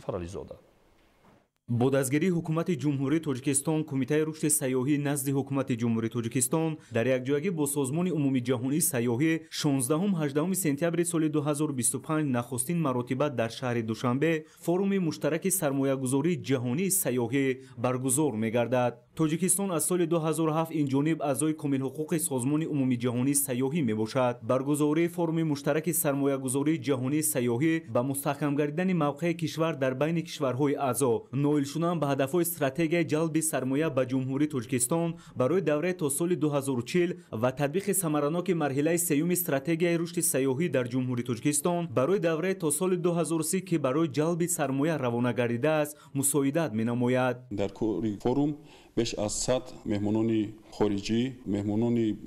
Сафарализода. Бо дастгирии Ҳукумати Ҷумҳурии Тоҷикистон, Кумитаи рушди сайёҳӣ назди Ҳукумати Ҷумҳурии Тоҷикистон дар якҷоягӣ бо Созмони умумиҷаҳонии сайёҳӣ 16-18 сентябри соли 2025 нахустин маротиба дар шаҳри Душанбе форуми муштараки сармоягузории ҷаҳонии сайёҳӣ баргузор мегардад. Тоҷикистон аз соли 2007 инҷониб аъзои комилҳуқуқи Созмони умумиҷаҳонии сайёҳӣ мебошад. Баргузории форуми муштараки сармоягузории ҷаҳонии сайёҳӣ ба мустаҳкам гардидани мавқеи кишвар дар байни кишварҳои аъзо, ноил шудан ба ҳадафҳои стратегияи ҷалби сармоя ба Ҷумҳурии Тоҷикистон барои давраи то соли 2040 ва татбиқи самараноки марҳилаи сеюми стратегияи рушди сайёҳӣ дар Ҷумҳурии Тоҷикистон барои давраи то соли 2030, ки барои ҷалби сармоя равона гардидааст, мусоидат менамояд. Дар кори форум беш аз 100 меҳмонони хориҷӣ, меҳмонони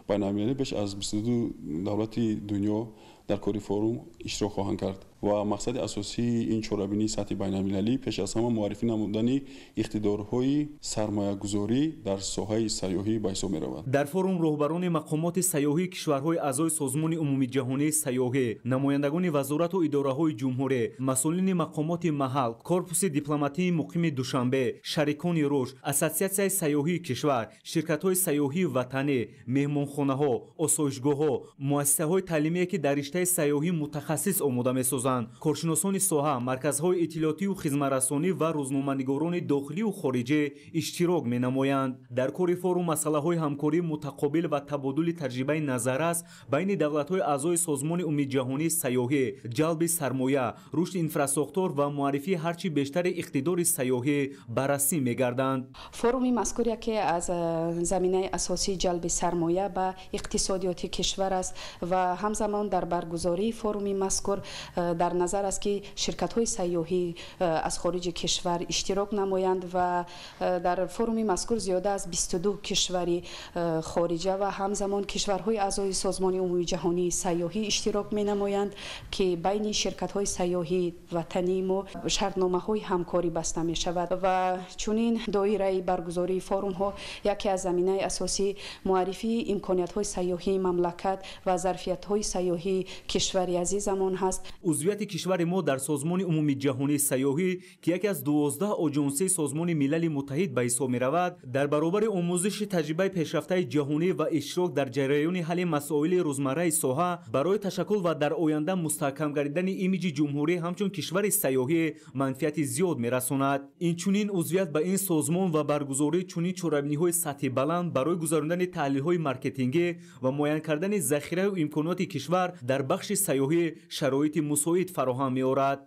байналмилалӣ беш аз 22 давлати дунё дар кори форум иштирок хоҳанд кард ва мақсади асосии ин чорабинии сатҳи байналмилалӣ пеш аз ҳама муаррифӣ намудани иқтидорҳои сармоягузорӣ дар соҳаи сайёҳӣ ба ҳисоб меравад. Дар форум роҳбарони мақомоти сайёҳии кишварҳои аъзои Созмони умумиҷаҳонии сайёҳӣ, намояндагони вазорату идораҳои ҷумҳурӣ, масъулини мақомоти маҳал, корпуси дипломатии муқими Душанбе, шарикони рушд, ассотсиатсияи сайёҳии кишвар, ширкатҳои сайёҳии ватанӣ, меҳмонхонаҳо, осоишгоҳҳо, муассисаҳои таълимие, ки дар риштаи сайёҳӣ мутахассис омода месозанд, коршиносони соҳа, марказҳои иттилоотию хизматрасонӣ ва рӯзноманигорони дохилию хориҷӣ иштирок менамоянд. Дар кори форум масъалаҳои ҳамкории мутақобил ва табодули таҷрибаи назаррас байни давлатҳои аъзои Созмони умумиҷаҳонии сайёҳӣ, ҷалби сармоя, рушди инфрасохтор ва муаррифии ҳарчи бештари иқтидори сайёҳӣ баррасӣ мегарданд. Форуми мазкур яке аз заминаи асосии ҷалби сармоя ба иқтисодиёти кишвар аст ва ҳамзамон дар баргузории форуми мазкур дар назар аст, ки ширкатҳои сайёҳӣ аз хориҷи кишвар иштирок намоянд ва дар форуми мазкур зиёда аз 22 кишвари хориҷа ва ҳамзамон кишварҳои аъзои Созмони умумиҷаҳонии сайёҳӣ иштирок менамоянд, ки байни ширкатҳои сайёҳии ватании мо шартномаҳои ҳамкорӣ баста мешавад ва чунин доираи баргузории форумҳо яке аз заминаи асосии муаррифии имкониятҳои сайёҳии мамлакат ва зарфиятҳои сайёҳии кишвари азизамон ҳаст. Узвияти кишвари мо дар Созмони умумиҷаҳонии сайёҳӣ, ки яке аз 12 оҷонсии Созмони Милали Муттаҳид ба ҳисоб меравад, дар баробари омӯзиши таҷрибаи пешрафтаи ҷаҳонӣ ва иштирок дар ҷараёни ҳалли масоили рӯзмарраи соҳа барои ташаккул ва дар оянда мустаҳкам гардидани имиҷи ҷумҳурӣ ҳамчун кишвари сайёҳӣ манфиати зиёд мерасонад. Инчунин узвият ба ин созмон ва баргузории чунин чорабиниҳои сатҳи баланд барои гузарондани таҳлилҳои маркетингӣ ва муайян кардани захираю имконоти кишвар дар бахши сайёҳӣ шароити мусоид фароҳам меорад.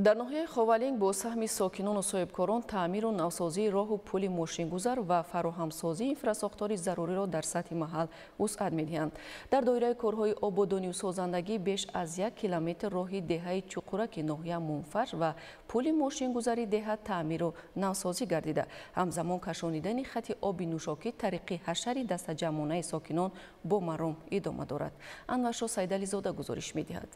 Дар ноҳияи Ховалинг бо саҳми сокинону соҳибкорон таъмиру навсозии роҳу пули мошингузар ва фароҳамсозии инфрасохтори заруриро дар сатҳи маҳал вусъат медиҳанд. Дар доираи корҳои ободонию созандагӣ беш аз 1 километр роҳи деҳаи Чуқураки ноҳия Мунфарш ва пули мошингузари деҳа таъмиру навсозӣ гардида, ҳамзамон кашонидани хати оби нӯшокӣ тариқи ҳашари дастаҷамъонаи сокинон бо маром идома дорад. Анваршо Сайдализода гузориш медиҳад.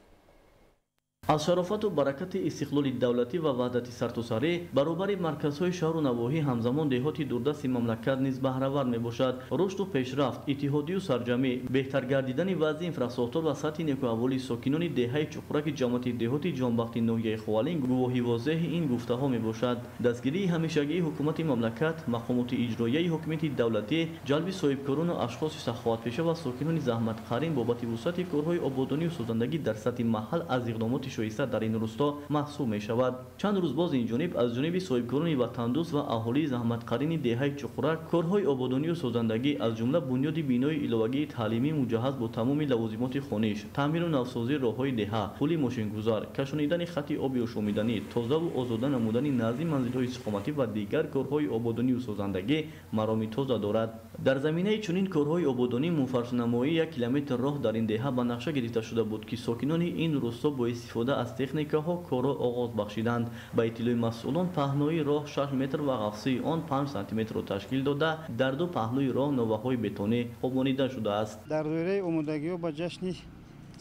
Аз шарофату баракати истиқлоли давлатӣ ва ваҳдати сартосарӣ баробари марказҳои шаҳру навоҳӣ ҳамзамон деҳоти дурдасти мамлакат низ баҳравар мебошад. Рушду пешрафт, иттиҳодию сарҷамӣ, беҳтар гардидани вазъи инфрасохтор ва сатҳи некуаҳволи сокинони деҳаи Чуқураки ҷамоати деҳоти Ҷонбахти ноҳияи Ховалинг гувоҳи возеҳи ин гуфтаҳо мебошад. Дастгирии ҳамешагии ҳукумати мамлакат, мақомоти иҷроияи ҳокимияти давлатӣ, ҷалби соҳибкорону ашхоси саховатпеша ва сокинони заҳматқарин бобати вусъати корҳои ободонию созандагӣ дар сатҳи маҳал аз иқдомоти шоиста дар ин рӯсто маҳсуб мешавад. Чанд рӯз боз ин ҷониб аз ҷониби соҳибкорони ватандӯст ва аҳолии заҳматқарини деҳаи Чуқурак корҳои ободонию созандагӣ аз ҷумла бунёди бинои иловагии таълимӣ муҷаҳҳаз бо тамоми лавозимоти хониш, таъмиру навсозии роҳҳои деҳа, пули мошингузар, кашонидани хати оби ошомиданӣ, тозаву озода намудани назди манзилҳои истиқоматӣ ва дигар корҳои ободонию созандагӣ мароми тоза дорад. Дар заминаи чунин корҳои ободонӣ мунфаршнамоии 1 километр роҳ дар ин деҳа ба нақша гирифта шуда буд, ки сокинони ин рӯсто бо истифода аз техникаҳо корро оғоз бахшиданд. Ба иттилои масъулон паҳнои роҳ 6 метр ва ғафсии он 5 сантиметрро ташкил дода, дар ду паҳлӯи роҳ новаҳои бетонӣ хобонида шудааст. Дар доираи омодагиҳо ба ҷашни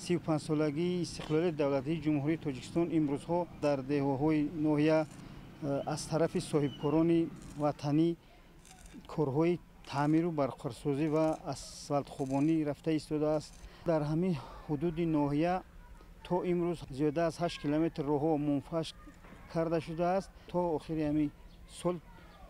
35-солагии истиқлолияти давлатии Ҷумҳурии Тоҷикистон имрӯзҳо дар деҳаҳои ноҳия аз тарафи соҳибкорони ватанӣ корҳои таъмиру барқарорсозӣ ва асфалтхобонӣ рафта истодааст. Дар ҳамин ҳудуди ноҳия то имрӯз зиёда аз 8 километр роҳҳо мунфаш карда шудааст. То охири ҳамин сол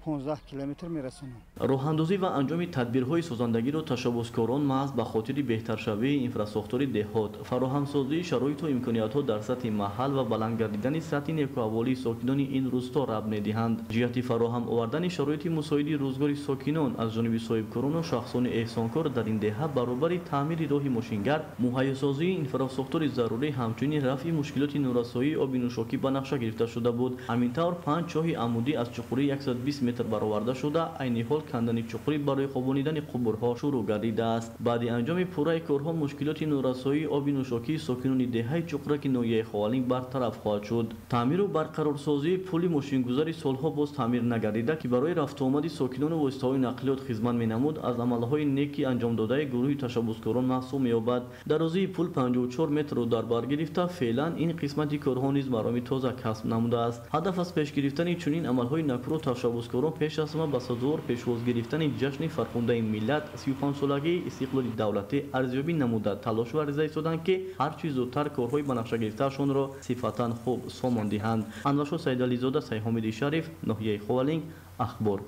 15 километр мерасонанд. Роҳандозӣ ва анҷоми тадбирҳои созандагиро ташаббускорон маҳз ба хотири беҳтаршавии инфрасохтори деҳот, фароҳамсозии шароиту имкониятҳо дар сатҳи маҳал ва баланд гардидани сатҳи некуаҳволии сокинони ин рӯсто рабт медиҳанд. Ҷиҳати фароҳам овардани шароити мусоиди рӯзгори сокинон аз ҷониби соҳибкорону шахсони эҳсонкор дар ин деҳа баробари таъмири роҳи мошингард, муҳайёсозии инфрасохтори зарурӣ, ҳамчунин рафъи мушкилоти норасоии оби нӯшокӣ ба нақша гирифта шуда буд. Ҳамин тавр 5 чоҳи амудӣ аз чуқурии 120 метр бароварда шуда, айни ҳол кандани чуқурӣ барои хобонидани қубурҳо шурӯъ гардидааст. Баъди анҷоми пурраи корҳо мушкилоти норасоии оби нӯшокии сокинони деҳаи Чуқураки ноҳияи Ховалинг бартараф хоҳад шуд. Таъмиру барқарорсозии пули мошингузари солҳо боз таъмир нагардида, ки барои рафтуомади сокинону воситаҳои нақлиёт хизмат менамуд, аз амалҳои неки анҷомдодаи гурӯҳи ташаббускорон маҳсуб меёбад. Дарозии пул 54 метрро дар бар гирифта, феълан ин қисмати корҳо низ мароми тоза касб намудааст. Ҳадаф аз пеш гирифтани чунин амалҳои накӯру ташаббускорон пеш аз ҳама ба сазовор пешвоз гирифтани ҷашни фархундаи миллат 35-солагии истиқлоли давлатӣ арзёбӣ намуда, талош варзида истоданд, ки ҳарчи зудтар корҳои ба нақша гирифтаашонро сифатан хуб сомон диҳанд. Анваршо Саидализода, Сайҳомиди Шариф, ноҳияи Ховалинг, Ахбор.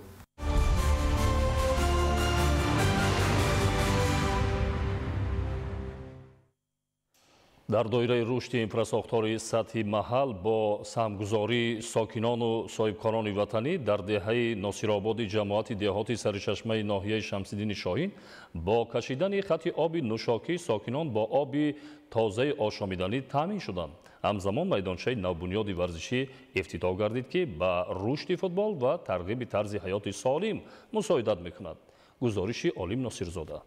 Дар доираи рушди инфрасохтори сатҳи маҳал бо саҳмгузории сокинону соҳибкорони ватанӣ дар деҳаи Носирободи ҷамоати деҳоти Саричашмаи ноҳияи Шамсиддини Шоҳин бо кашидани хати оби нӯшокӣ сокинон бо оби тозаи ошомиданӣ таъмин шуданд. Ҳамзамон майдончаи навбунёди варзишӣ ифтитоҳ гардид, ки ба рушди футбол ва тарғиби тарзи ҳаёти солим мусоидат мекунад. Гузориши Олим Носирзода.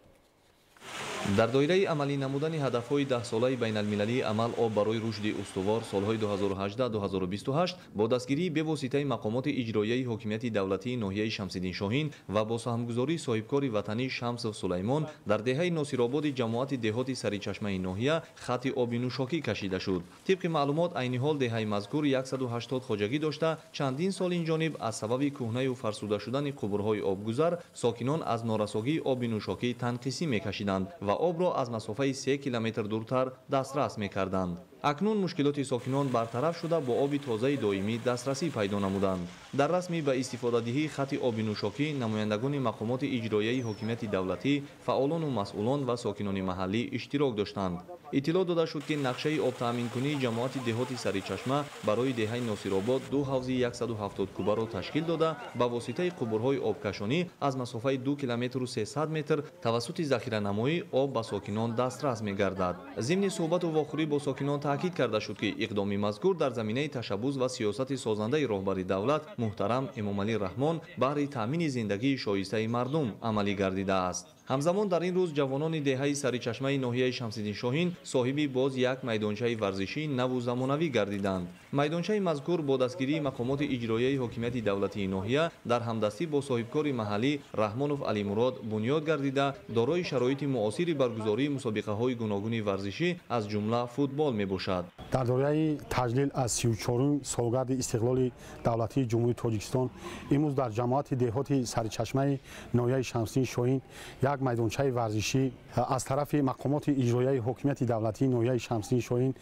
Дар доираи амалӣ намудани ҳадафҳои даҳсолаи байналмилалии амал об барои рушди устувор солҳои 2018-2028 бо дастгирии бевоситаи мақомоти иҷроияи ҳокимияти давлатии ноҳияи Шамсиддин Шоҳин ва бо саҳмгузории соҳибкори ватанӣ Шамсов Сулаймон дар деҳаи Носирободи ҷамоати деҳоти Саричашмаи ноҳия хати оби нӯшокӣ кашида шуд. Тибқи маълумот, айни ҳол деҳаи мазкур 180 хоҷагӣ дошта, чандин сол ин ҷониб аз сабаби кӯҳнаю фарсуда шудани қубурҳои обгузар сокинон аз норасогии оби нӯшокӣ танқисӣ мекашиданд ва обро аз масофаи 3 километр дуртар дастрас мекарданд. Акнун мушкилоти сокинон бартараф шуда, бо оби тозаи доимӣ дастрасӣ пайдо намуданд. Дар расми ба истифодадиҳии хати оби нӯшокӣ намояндагони мақомоти иҷроияи ҳокимияти давлатӣ, фаъолону масъулон ва сокинони маҳаллӣ иштирок доштанд. Иттилоъ дода шуд, ки нақшаи обтаъминкунии ҷамоати деҳоти Саричашма барои деҳаи Носиробод ду ҳавзи 170 кубаро ташкил дода, ба воситаи қубурҳои обкашонӣ аз масофаи 2 километру 300 метр тавассути захиранамоӣ об ба сокинон дастрас мегардад. Зимни суҳбату вохӯрӣ бо сокинон таъкид карда шуд, ки иқдоми мазкур дар заминаи ташаббус ва сиёсати созандаи роҳбари давлат муҳтарам Эмомалӣ Раҳмон баҳри таъмини зиндагии шоистаи мардум амалӣ гардидааст. Ҳамзамон дар ин рӯз ҷавонони деҳаи Саричашмаи ноҳияи Шамсиддин Шоҳин соҳиби боз як майдончаи варзишии наву замонавӣ гардиданд. Майдончаи мазкур бо дастгирии мақомоти иҷроияи ҳокимияти давлатии ноҳия дар ҳамдастӣ бо соҳибкори маҳаллӣ Раҳмонов Алимурод бунёд гардида, дорои шароити муосири баргузории мусобиқаҳои гуногуни варзишӣ аз ҷумла футбол мебошад. Дар доираи таҷлил аз 34-ум солгарди истиқлоли давлатии Ҷумҳурии Тоҷикистон имрӯз дар ҷамоати деҳоти Саричашмаи ноҳияи Шамсиддин Шоҳин як майдончаи варзишӣ аз тарафи мақомоти иҷроияи ҳокимияти давлатии ноҳияи Шамсиддин Шоҳин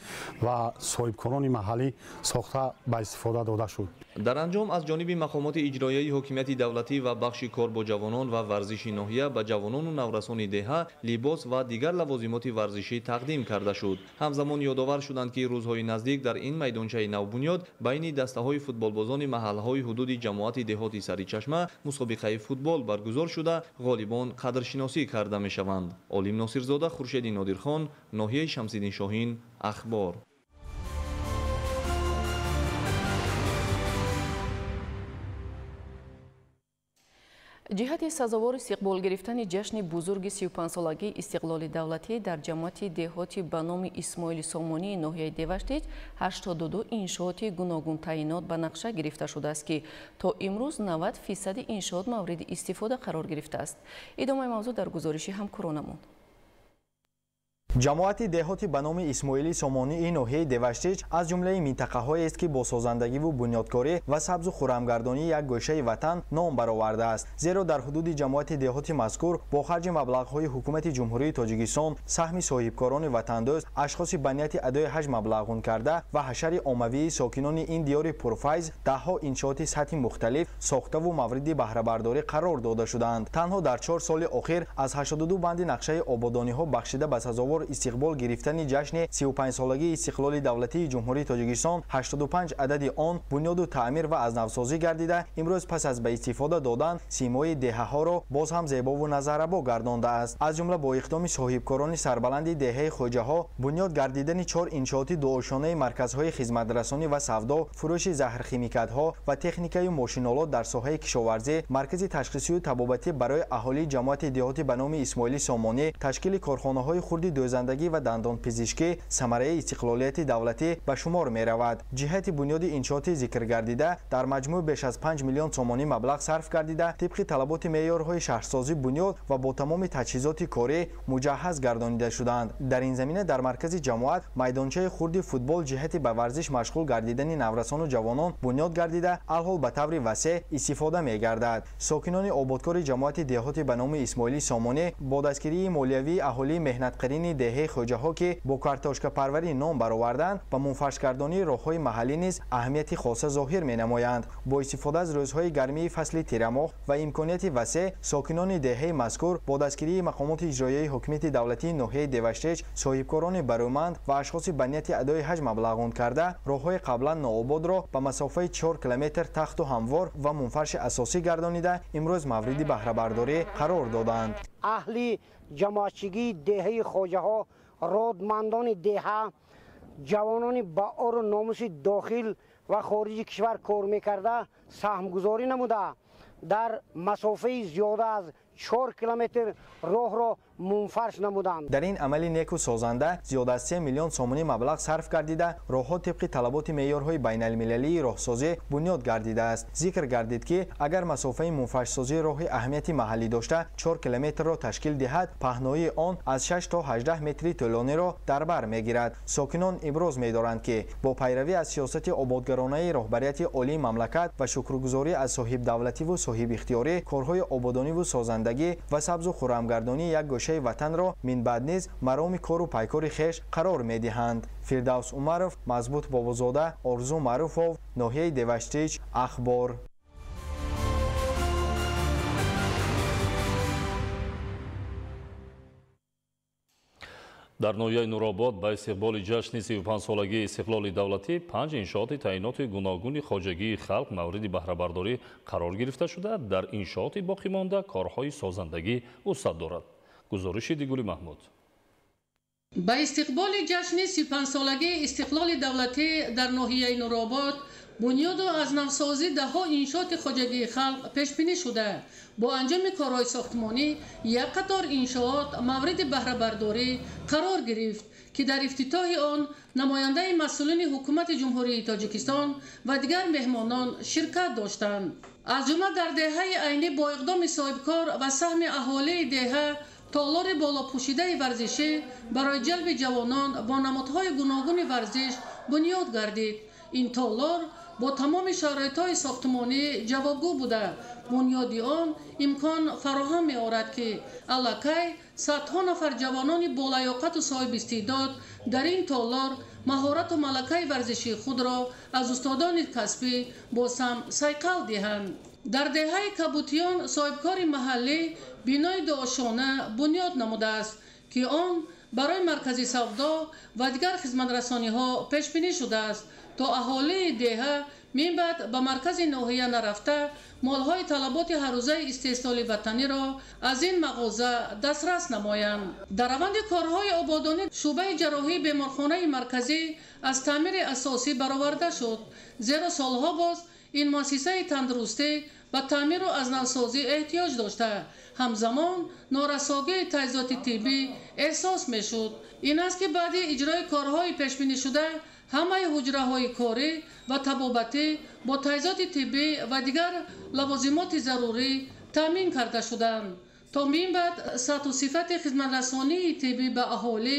ва соҳибкорони маҳаллӣ сохта ба истифода дода шуд. Дар анҷом аз ҷониби мақомоти иҷроияи ҳокимияти давлатӣ ва бахши кор бо ҷавонон ва варзиши ноҳия ба ҷавонону наврасони деҳа либос ва дигар лавозимоти варзишӣ тақдим карда шуд. Ҳамзамон ёдовар шуданд, ки рӯзҳои наздик дар ин майдончаи навбунёд байни дастаҳои футболбозони маҳаллаҳои ҳудуди ҷамоати деҳоти Саричашма мусобиқаи футбол баргузор шуда, ғолибон қадршиносӣ карда мешаванд. Олим Носирзода, Хуршеди Нодирхон, ноҳияи Шамсиддин Шоҳин, Ахбор. Ҷиҳати сазовори истиқбол гирифтани ҷашни бузурги 35-солагии истиқлоли давлатӣ дар ҷамоати деҳоти ба номи Исмоили Сомонии ноҳияи Деваштич 82 иншооти гуногунтаъинот ба нақша гирифта шудааст, ки то имрӯз 90% иншоот мавриди истифода қарор гирифтааст. Идомаи мавзӯъ дар гузориши ҳамкоронамон. Ҷамоати деҳоти ба номи Исмоили Сомонии ноҳияи Деваштич аз ҷумлаи минтақаҳоест, ки бо созандагиву бунёдкорӣ ва сабзу хуррамгардонии як гӯшаи ватан ном баровардааст. Зеро дар ҳудуди ҷамоати деҳоти мазкур бо харҷи маблағҳои ҳукумати Ҷумҳурии Тоҷикистон, саҳми соҳибкорони ватандӯст, ашхоси ба нияти адои ҳаҷ маблағгун карда ва ҳашари оммавии сокинони ин диёри пурфайз даҳҳо иншооти сатҳи мухталиф сохтаву мавриди баҳрабардорӣ қарор дода шудаанд. Танҳо дар 4 соли охир аз 82 банди нақшаи ободониҳо бахшида ба сазовор истиқбол гирифтани ҷашни 35-солагии истиқлоли давлатии Ҷумҳурии Тоҷикистон 85 адади он бунёду таъмир ва аз навсозӣ гардида, имрӯз пас аз ба истифода додан симои деҳаҳоро боз ҳам зебову назаррабо гардондааст. Аз ҷумла бо иқдоми соҳибкорони сарбаланди деҳаи Хоҷаҳо бунёд гардидани 4 иншооти дуошонаи марказҳои хизматрасонӣ ва савдо, фурӯши заҳрхимикатҳо ва техникаю мошинолот дар соҳаи кишоварзӣ, маркази ташхисию табобатӣ барои аҳолии ҷамоати деҳоти ба номи Исмоили Сомонӣ, ташкили корхонаҳои хурди дӯзандагӣ ва дандонпизишкӣ самараи истиқлолияти давлатӣ ба шумор меравад. Ҷиҳати бунёди иншооти зикргардида дар маҷмӯъ беш аз 5 миллион сомонӣ маблағ сарф гардида, тибқи талаботи меъёрҳои шаҳрсозӣ бунёд ва бо тамоми таҷҳизоти корӣ муҷаҳҳаз гардонида шудаанд. Дар ин замина дар маркази ҷамоат майдончаи хурди футбол ҷиҳати ба варзиш машғул гардидани наврасону ҷавонон бунёд гардида, алҳол ба таври васеъ истифода мегардад. Сокинони ободкори ҷамоати деҳоти ба номи Исмоили Сомонӣ бо дастгирии молиявии аҳолии меҳнатқарини деҳаи Хоҷаҳо, ки бо картошкапарварӣ ном бароварданд, ба мунфаршгардонии роҳҳои маҳаллӣ низ аҳамияти хоса зоҳир менамоянд. Бо истифода аз рӯзҳои гармии фасли тирамоҳ ва имконияти васеъ, сокинони деҳаи мазкур бо дастгирии мақомоти иҷроияи ҳукумати давлатии ноҳияи Деваштич, соҳибкорони барӯманд ва ашхоси ба нияти адои ҳаҷ маблағгун карда, роҳҳои қаблан ноободро ба масофаи 4 километр тахту ҳамвор ва мунфарши асосӣ гардонида, имрӯз мавриди баҳрабардорӣ қарор доданд. Аҳли ҷамоатчигии деҳаи Хоҷаҳо, родмандони деҳа, ҷавонони ба ору номуси дохил ва хориҷи кишвар кор мекарда, саҳмгузорӣ намуда, дар масофаи зиёда аз 4 километр роҳро мунфарш намуданд. Дар ин амали неку созанда зиёда аз 3 миллион сомонӣ маблағ сарф гардида, роҳҳо тибқи талаботи меъёрҳои байналмилалии роҳсозӣ бунёд гардидааст. Зикр гардид, ки агар масофаи мунфаршсозии роҳи аҳамияти маҳаллӣ дошта 4 километрро ташкил диҳад, паҳноии он аз 6 то 18 метри тӯлониро дар бар мегирад. Сокинон иброз медоранд, ки бо пайравӣ аз сиёсати ободгаронаи роҳбарияти олии мамлакат ва шукргузорӣ аз соҳибдавлативу соҳибихтиёрӣ, корҳои ободониву созандагӣ ва сабзу хуррамгардонии як гӯшаи ватанро минбаъд низ мароми кору пайкори хеш қарор медиҳанд. Фирдавс Умаров, Мазбут Бобозода, Орзу Маъруфов, ноҳияи Деваштич, Ахбор. Дар ноҳияи Нуробод ба истиқболи ҷашни 35-солагии истиқлоли давлатӣ 5 иншооти таъиноти гуногуни хоҷагии халқ мавриди баҳрабардорӣ қарор гирифта шуда, дар иншооти боқимонда корҳои созандагӣ вусъат дорад. Гузориши Дигули Маҳмуд. Ба истиқболи ҷашни 35-солагии истиқлоли давлатӣ дар ноҳияи Нуробод бунёду аз навсозӣ даҳҳо иншооти хоҷагии халқ пешбинӣ шуда, бо анҷоми корҳои сохтмонӣ як қатор иншоот мавриди баҳрабардорӣ қарор гирифт, ки дар ифтитоҳи он намояндаи масъулини ҳукумати Ҷумҳурии Тоҷикистон ва дигар меҳмонон ширкат доштанд. Аз ҷумла дар деҳаи Айнӣ бо иқдоми соҳибкор ва саҳми аҳолии деҳа толори болопӯшидаи варзишӣ барои ҷалби ҷавонон бо намудҳои гуногуни варзиш бунёд гардид. Ин толор бо тамоми шароитҳои сохтмонӣ ҷавобгӯ буда, бунёди он имкон фароҳам меорад, ки аллакай садҳо нафар ҷавонони болаёқату соҳибистеъдод дар ин толор маҳорату малакаи варзишии худро аз устодони касбӣ боз ҳам сайқал диҳанд. Дар деҳаи Кабутиён соҳибкори маҳаллӣ бинои дуошона бунёд намудааст, ки он барои маркази савдо ва дигар хизматрасониҳо пешбинӣ шудааст, то аҳолии деҳа минбаъд ба маркази ноҳия нарафта молҳои талаботи ҳаррӯзаи истеҳсоли ватаниро аз ин мағоза дастрас намоянд. Дар раванди корҳои ободонӣ шӯъбаи ҷарроҳии беморхонаи марказӣ аз таъмири асосӣ бароварда шуд, зеро солҳо боз ин муассисаи тандурустӣ ба таъмиру аз навсозӣ эҳтиёҷ дошта, ҳамзамон норасогии таҷҳизоти тиббӣ эҳсос мешуд. Ин аст, ки баъди иҷрои корҳои пешбинишуда ҳамаи ҳуҷраҳои корӣ ва табобатӣ бо таҷҳизоти тиббӣ ва дигар лавозимоти зарурӣ таъмин карда шуданд. То минбаъд сатҳу сифати хизматрасонии тиббӣ ба аҳолӣ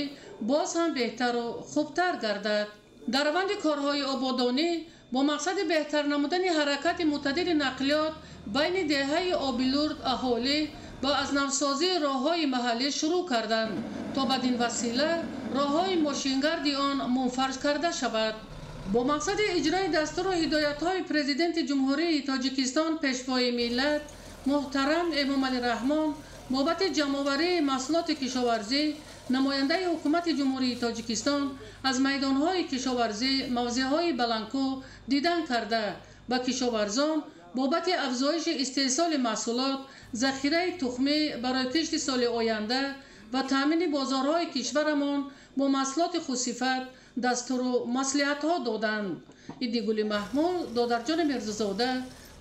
боз ҳам беҳтару хубтар гардад. Дар раванди корҳои ободонӣ бо мақсади беҳтар намудани ҳаракати мӯътадили нақлиёт байни деҳаи Обилурд аҳолӣ ба аз навсозии роҳҳои маҳаллӣ шурӯъ карданд, то бадин васила роҳҳои мошингарди он мунфарш карда шавад. Бо мақсади иҷрои дастуру ҳидоятҳои Президенти Ҷумҳурии Тоҷикистон, Пешвои миллат муҳтарам Эмомалӣ Раҳмон бобати ҷамъоварии маҳсулоти кишоварзӣ, намояндаи ҳукумати Ҷумҳурии Тоҷикистон аз майдонҳои кишоварзӣ мавзеъҳои баландкӯҳ дидан карда, ба кишоварзон бобати афзоиши истеҳсоли маҳсулот, захираи тухмӣ барои кишти соли оянда ва таъмини бозорҳои кишварамон бо маҳсулоти хусифат дастуру маслиҳатҳо доданд. Идигули Маҳмуд, Додарҷони Мирзозода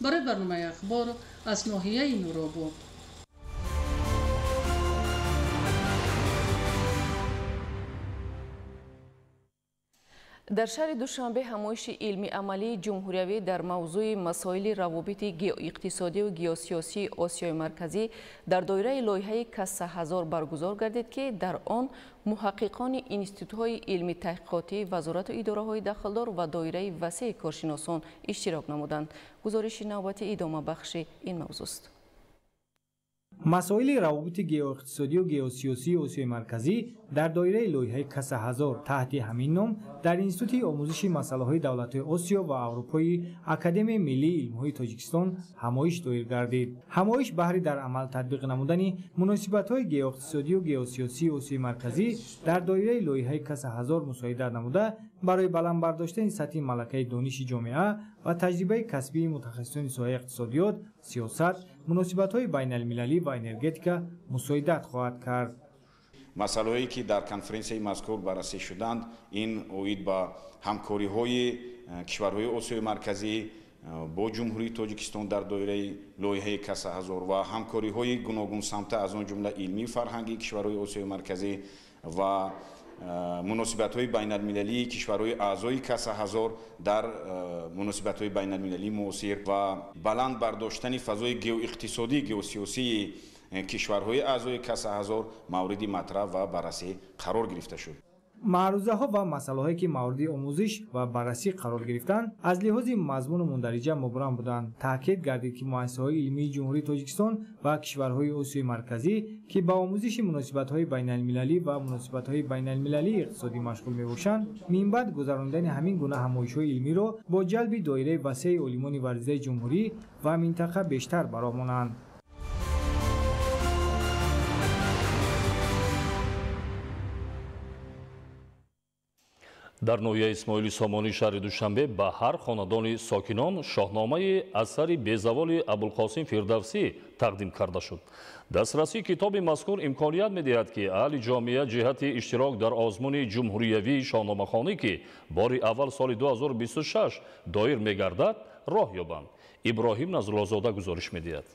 барои барномаи Ахбор аз ноҳияи Нуробод. Дар шаҳри Душанбе ҳамоиши илми-амалии ҷумҳуриявӣ дар мавзӯи масоили равобити геоиқтисодию геосиёсии Осиёи Марказӣ дар доираи лоиҳаи Касса ҳазор баргузор гардид, ки дар он муҳаққиқони институтҳои илми таҳқиқотӣ, вазорату идораҳои дахлдор ва доираи васеи коршиносон иштирок намуданд. Гузориши навбати идомабахши ин мавзӯст. Масоили равобити геоиқтисодию геосиёсии Осиёи Марказӣ дар доираи лоиҳаи Касса ҳазор таҳти ҳамин ном дар Институти омӯзиши масъалаҳои давлатҳои Осиё ва Аврупои Академияи миллии илмҳои Тоҷикистон ҳамоиш доир гардид. Ҳамоиш баҳри дар амал татбиқ намудани муносибатҳои геоиқтисодию геосиёсии Осиёи Марказӣ дар доираи лоиҳаи Касса ҳазор мусоидат намуда, барои баланд бардоштани сатҳи малакаи дониши ҷомеа ва таҷрибаи касбии мутахассисони соҳаи иқтисодиёт, сиёсат, муносибатҳои байналмилалӣ ва энергетика мусоидат хоҳад кард. Масъалаҳое ки дар конференсияи мазкур баррасӣ шуданд, ин оид ба ҳамкориҳои кишварҳои Осиёи Марказӣ бо Ҷумҳурии Тоҷикистон дар доираи лоиҳаи Касса ҳазор ва ҳамкориҳои гуногунсамта, аз он ҷумла илмию фарҳангии кишварҳои Осиёи Марказӣ ва муносибатҳои байналмилалии кишварҳои аъзои Касса ҳазор дар муносибатҳои байналмилалии муосир ва баланд бардоштани фазои геоиқтисодӣ, геосиёсии кишварҳои аъзои Касса ҳазор мавриди матраҳ ва баррасӣ қарор гирифта шуд. Маърузаҳо ва масъалаҳое ки мавриди омӯзиш ва баррасӣ қарор гирифтанд, аз лиҳози мазмуну мундариҷа мубрам буданд. Таъкид гардид, ки муассисаҳои илмии Ҷумҳурии Тоҷикистон ва кишварҳои Осиёи Марказӣ, ки ба омӯзиши муносибатҳои байналмилалӣ ва муносибатҳои байналмилалии иқтисодӣ машғул мебошанд, минбаъд гузаронидани ҳамин гуна ҳамоишҳои илмиро бо ҷалби доираи васеи олимони варзидаи ҷумҳурӣ ва минтақа бештар бароҳ монанд. Дар ноҳияи Исмоили Сомонии шаҳри Душанбе ба ҳар хонадони сокинон шоҳномаи асари безаволи Абулқосим Фирдавсӣ тақдим карда шуд. Дастрасии китоби мазкур имконият медиҳад, ки аҳли ҷомеа ҷиҳати иштирок дар озмуни ҷумҳуриявии шоҳномахонӣ, ки бори аввал соли 2026 доир мегардад, роҳ ёбанд. Иброҳим Назруллозода гузориш медиҳад.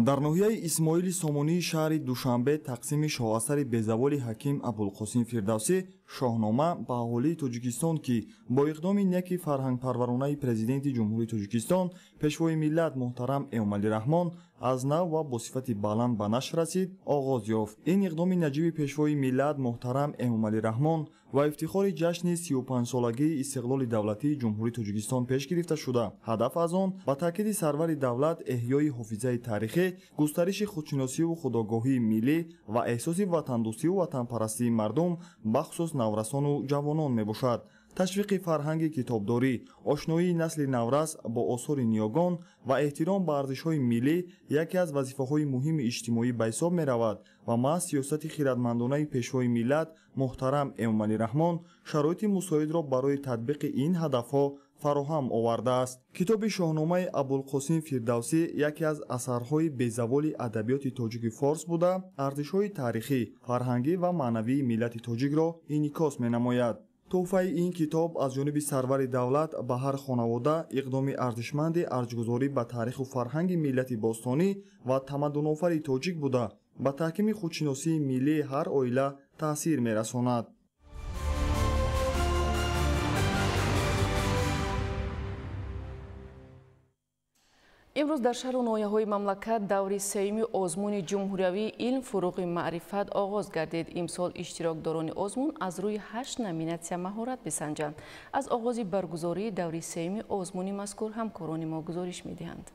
Дар ноҳияи Исмоили Сомонии шаҳри Душанбе тақсими шоҳасари безаволи ҳаким Абулқосим Фирдавсӣ шоҳнома ба аҳолии Тоҷикистон, ки бо иқдоми неки фарҳангпарваронаи Президенти Ҷумҳурии Тоҷикистон, Пешвои миллат муҳтарам Эмомалӣ Раҳмон аз нав ва бо сифати баланд ба нашр расид, оғоз ёфт. Ин иқдоми наҷиби Пешвои миллат муҳтарам Эмомалӣ Раҳмон ва ифтихори ҷашни 35-солагии истиқлоли давлатии Ҷумҳурии Тоҷикистон пеш гирифта шуда, ҳадаф аз он ба таъкиди сарвари давлат эҳёи ҳофизаи таърихӣ, густариши худшиносиву худогоҳии миллӣ ва эҳсоси ватандӯстиву ватанпарастии мардум, бахусус наврасону ҷавонон мебошад. Ташвиқи фарҳанги китобдорӣ, ошноии насли наврас бо осори ниёгон ва эҳтиром ба арзишҳои миллӣ яке аз вазифаҳои муҳими иҷтимоӣ ба ҳисоб меравад ва маҳз сиёсати хиратмандонаи Пешвои миллат муҳтарам Эмомалӣ Раҳмон шароити мусоидро барои татбиқи ин ҳадафҳо фароҳам овардааст. Китоби шоҳномаи Абулқосим Фирдавсӣ яке аз асарҳои безаволи адабиёти тоҷики форс буда, арзишҳои таърихӣ, фарҳангӣ ва маънавии миллати тоҷикро инъикос менамояд. Тӯҳфаи ин китоб аз ҷониби сарвари давлат ба ҳар хонавода иқдоми арзишманди арҷгузорӣ ба таъриху фарҳанги миллати бостонӣ ва тамаддунофари тоҷик буда, ба таҳкими худшиносии миллии ҳар оила таъсир мерасонад. Имрӯз дар шаҳру ноҳияҳои мамлакат даври сеюми озмуни ҷумҳуриявии илм фуруғи маърифат оғоз гардид. Имсол иштирокдорони озмун аз рӯи 8 номинатсия маҳорат бисанҷанд. Аз оғози баргузории даври сеюми озмуни мазкур ҳамкорони мо гузориш медиҳанд.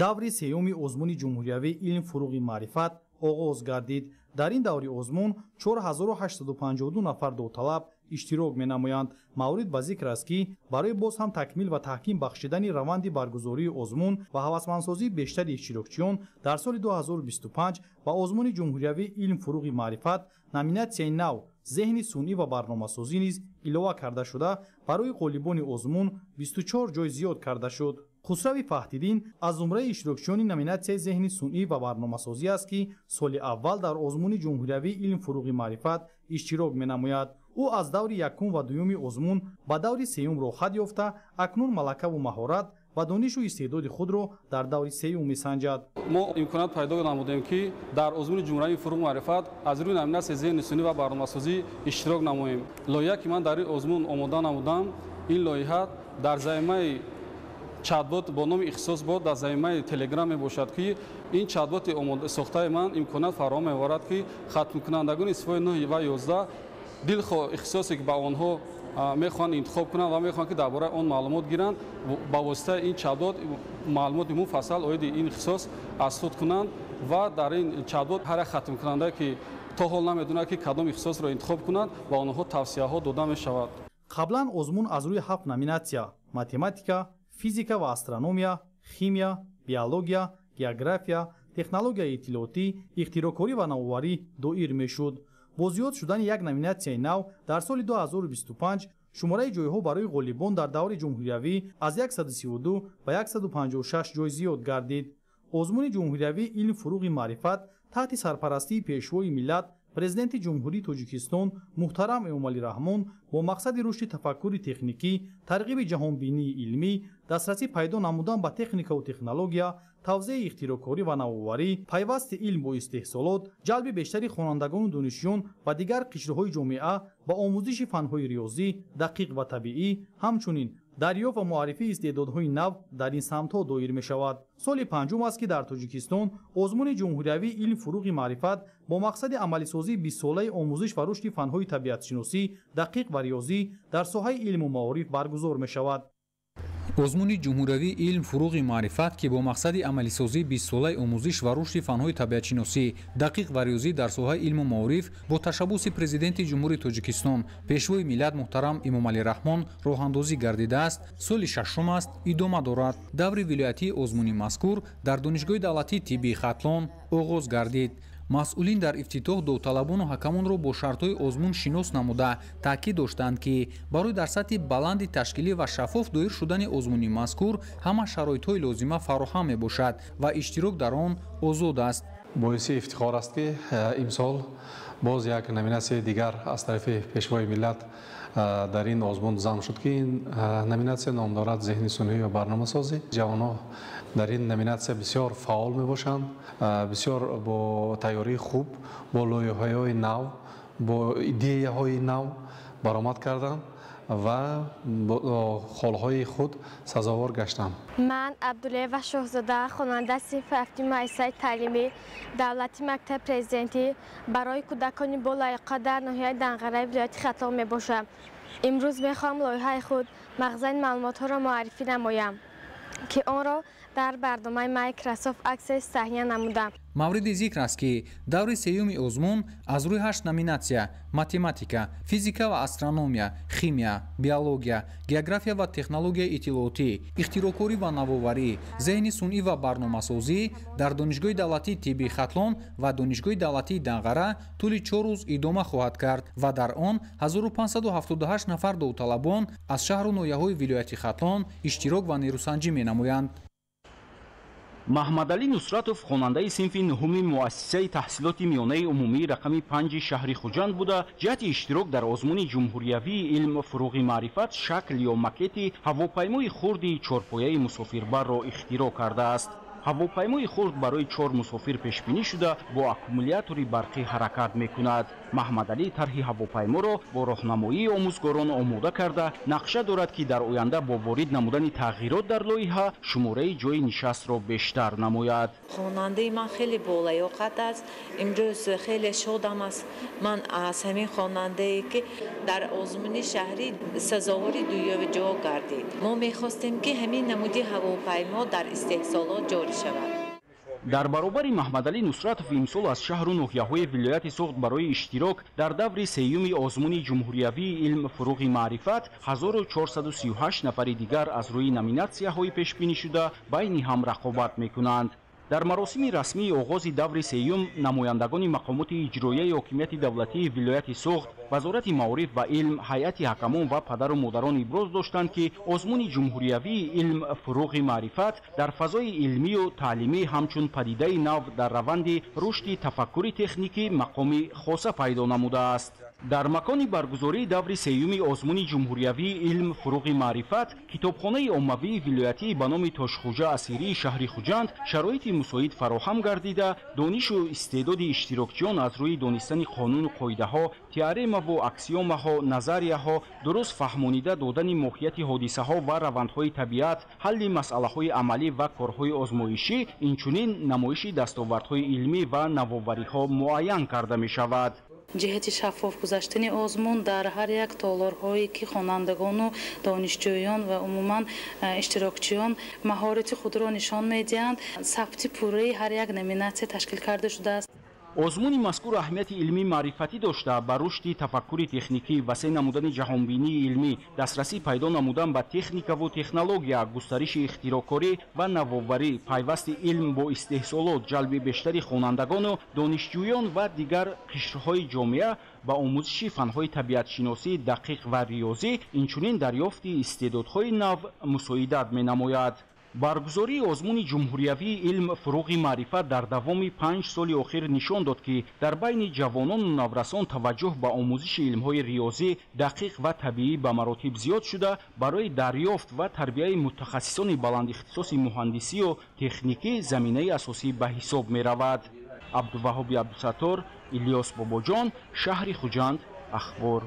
Даври сеюми озмуни ҷумҳуриявии илм фуруғи маърифат оғоз гардид. Дар ин даври озмун 4852 нафар довталаб иштирок менамоянд. Маврид ба зикр аст, ки барои боз ҳам такмил ва таҳким бахшидани раванди баргузории озмун ва ҳавасмандсозии бештари иштирокчиён дар соли 2025 ба озмуни ҷумҳуриявии илм фуруғи маърифат номинатсияи нав зеҳни сунъӣ ва барномасозӣ низ илова карда шуда, барои ғолибони озмун 24 ҷой зиёд карда шуд. Хусрави Фаҳдиддин аз зумраи иштирокчиёни номинатсияи зеҳни сунъӣ ва барномасозӣ аст, ки соли аввал дар озмуни ҷумҳуриявии илм фуруғи маърифат иштирок менамояд. Ӯ аз даври якум ва дуюми озмун ба даври сеюм роҳхат ёфта, акнун малакаву маҳорат ва донишу истеъдоди худро дар даври сеюм месанҷад. Мо имконият пайдо намудем, ки дар озмуни ҷумҳуриявии фуруғи маърифат аз рӯи номинатсияи зеҳни сунъӣ ва барномасозӣ иштирок намоем. Лоиҳа, ки ман дар ин озмун омода намудам, ин лоиҳа дар заимаи чатбот бо номи Ихтисосбот дар заимаи Телеграм мебошад, ки ин чатботи сохтаи ман имконият фароҳам меоварад, ки хатмкунандагони синфҳои 9 ва 11 дилхоҳ ихтисосе, ки ба онҳо мехоҳанд интихоб кунанд ва мехоҳанд, ки дар бораи он маълумот гиранд, ба воситаи ин чатбот маълумоти муфассал оиди ин ихтисос аз худ кунанд. Ва дар ин чатбот ҳар як хатмкунандае, ки то ҳол намедонад, ки кадом ихтисосро интихоб кунад, ба онҳо тавсияҳо дода мешавад. Қаблан озмун аз рӯи 7 номинатсия математика, физика ва астрономия, химия, биология, география, технологияи иттилоотӣ, ихтироъкорӣ ва навоварӣ доир мешуд. Бо зиёд шудани як номинатсияи нав дар соли 2025 шумораи ҷойҳо барои ғолибон дар даври ҷумҳуриявӣ аз 132 ба 156 ҷой зиёд гардид. Озмуни ҷумҳуриявии илм фуруғи маърифат таҳти сарпарастии Пешвои миллат, Президенти Ҷумҳурии Тоҷикистон муҳтарам Эмомалӣ Раҳмон бо мақсади рушди тафаккури техникӣ, тарғиби ҷаҳонбинии илмӣ, дастрасӣ пайдо намудан ба техникаву технология, тавзеи ихтироъкорӣ ва навоварӣ, пайвасти илм бо истеҳсолот, ҷалби бештари хонандагону донишҷӯён ва дигар қишрҳои ҷомеа ба омӯзиши фанҳои риёзӣ, дақиқ ва табиӣ, ҳамчунин дарёфт ва муаррифии истеъдодҳои нав дар ин самтҳо доир мешавад. Соли панҷум аст, ки дар Тоҷикистон озмуни ҷумҳуриявии илм фуруғи маърифат бо мақсади амалисозии 20-солаи омӯзиш ва рушди фанҳои табиатшиносӣ, дақиқ ва риёзӣ дар соҳаи илму маориф баргузор мешавад. Озмуни ҷумҳуриявии илм фуруғи маърифат, ки бо мақсади амалисозии 20-солаи омӯзиш ва рушди фанҳои табиатшиносӣ, дақиқ ва риёзӣ дар соҳаи илму маориф бо ташаббуси Президенти Ҷумҳурии Тоҷикистон, Пешвои миллат муҳтарам Эмомалӣ Раҳмон роҳандозӣ гардидааст, соли шашум аст идома дорад. Даври вилоятии озмуни мазкур дар Донишгоҳи давлатии тиббии Хатлон оғоз гардид. Масъулин дар ифтитоҳ довталабону ҳакамонро бо шартҳои озмун шинос намуда таъкид доштанд, ки барои дар сатҳи баланди ташкилӣ ва шаффоф доир шудани озмуни мазкур ҳама шароитҳои лозима фароҳам мебошад ва иштирок дар он озод аст. Боиси ифтихор аст, ки имсол боз як номинатсияи дигар аз тарафи Пешвои миллат дар ин озмун зам шуд, ки ин номинатсия ном дорад зеҳни сунъӣ ва барномасозӣ. Ҷавонҳо дар ин номинатсия бисёр фаъол мебошанд, бисёр бо тайёрии хуб, бо лоиҳаҳои нав, бо идеяҳои нав баромад карданд ва бо холҳои худ сазовор гаштанд. Ман Абдуллаева Шоҳзода, хонанда синфи ҳафтуми муассисаи таълимӣ давлати мактаби президентӣ барои кӯдакони болаёқат дар ноҳияи Данғараи вилояти Хатлон мебошам. Имрӯз мехоҳам лоиҳаи худ мағзани маълумотҳоро муаррифӣ намоям, ки онро дар барномаи Microsoft Access таҳия намудам. Мавриди зикр аст, ки даври сеюми озмун аз рӯи 8 номинатсия математика, физика ва астрономия, химия, биология, география ва технологияи иттилоотӣ, ихтироъкорӣ ва навоварӣ, зеҳни сунъӣ ва барномасозӣ дар Донишгоҳи давлатии тиббии Хатлон ва Донишгоҳи давлатии Данғара тӯли 4 рӯз идома хоҳад кард ва дар он 1578 нафар довталабон аз шаҳру ноҳияҳои вилояти Хатлон иштирок ва нерӯсанҷӣ менамоянд. Маҳмадалӣ Нусратов хонандаи синфи нуҳуми муассисаи таҳсилоти миёнаи умумии рақами 5 шаҳри Хуҷанд буда, ҷиҳати иштирок дар озмуни ҷумҳуриявии илм фуруғи маърифат шакл ё макети ҳавопаймои хурди чорпояи мусофирбарро ихтироъ кардааст. Ҳавопаймои хурд барои 4 мусофир пешбинӣ шуда, бо аккумулятори барқӣ ҳаракат мекунад. Маҳмадалӣ тарҳи ҳавопайморо бо роҳнамоии омӯзгорон омода карда, нақша дорад, ки дар оянда бо ворид намудани тағйирот дар лоиҳа шумораи ҷои нишастро бештар намояд. Хонандаи ман хеле болаёқат аст. Имрӯз хеле шодам аст. Ман аз ҳамин хонандае, ки дар озмуни шаҳрӣ сазовори дуюми ҷо гардид. Мо мехостем, ки ҳамин намуди ҳавопаймо дар истеҳсолот ҷорӣ шавад. Дар баробари Маҳмадалӣ Нусратов имсол аз шаҳру ноҳияҳои вилояти Суғд барои иштирок дар даври сеюми озмуни ҷумҳуриявии илм фуруғи маърифат 1438 нафари дигар аз рӯи номинатсияҳои пешбинишуда байни ҳам рақобат мекунанд. Дар маросими расмии оғози даври сеюм намояндагони мақомоти иҷроияи ҳокимияти давлатии вилояти Суғд, Вазорати маориф ва илм, ҳайати ҳакамон ва падару модарон иброз доштанд, ки озмуни ҷумҳуриявии илм фуруғи маърифат дар фазои илмию таълимӣ ҳамчун падидаи нав дар раванди рушди тафаккури техникӣ мақоми хоса пайдо намудааст. Дар макони баргузории даври сеюми озмуни ҷумҳуриявии илм фуруғи маърифат, китобхонаи оммавии вилоятӣ ба номи Тошхӯҷа Асирии шаҳри Хуҷанд шароити мусоид фароҳам гардида, донишу истеъдоди иштирокчиён аз рӯи донистани қонуну қоидаҳо, теоремаву аксиомаҳо, назарияҳо, дуруст фаҳмонида додани моҳияти ҳодисаҳо ва равандҳои табиат, ҳалли масъалаҳои амалӣ ва корҳои озмоишӣ, инчунин намоиши дастовардҳои илмӣ ва навовариҳо муайян карда мешавад. Ҷиҳати шаффоф гузаштани озмун дар ҳар як толорҳое, ки хонандагону донишҷӯён ва умуман иштирокчиён маҳорати худро нишон медиҳанд, сабти пурраи ҳар як номинатсия ташкил карда шудааст. Озмуни мазкур аҳамияти илмӣ маърифатӣ дошта, ба рушди тафаккури техникӣ, васеъ намудани ҷаҳонбинии илмӣ, дастрасӣ пайдо намудан ба техникаву технология, густариши ихтироъкорӣ ва навоварӣ, пайвасти илм бо истеҳсолот, ҷалби бештари хонандагону донишҷӯён ва дигар қишрҳои ҷомеа ба омӯзиши фанҳои табиатшиносӣ, дақиқ ва риёзӣ, инчунин дарёфти истеъдодҳои нав мусоидат менамояд. Баргузории озмуни ҷумҳуриявии илм фуруғи маърифат дар давоми 5 соли охир нишон дод, ки дар байни ҷавонону наврасон таваҷҷӯҳ ба омӯзиши илмҳои риёзӣ, дақиқ ва табиӣ ба маротиб зиёд шуда, барои дарёфт ва тарбияи мутахассисони баландихтисоси муҳандисию техникӣ заминаи асосӣ ба ҳисоб меравад. Абдуваҳоби Абдусаттор, Илёс Бобоҷон, шаҳри Хуҷанд, Ахбор.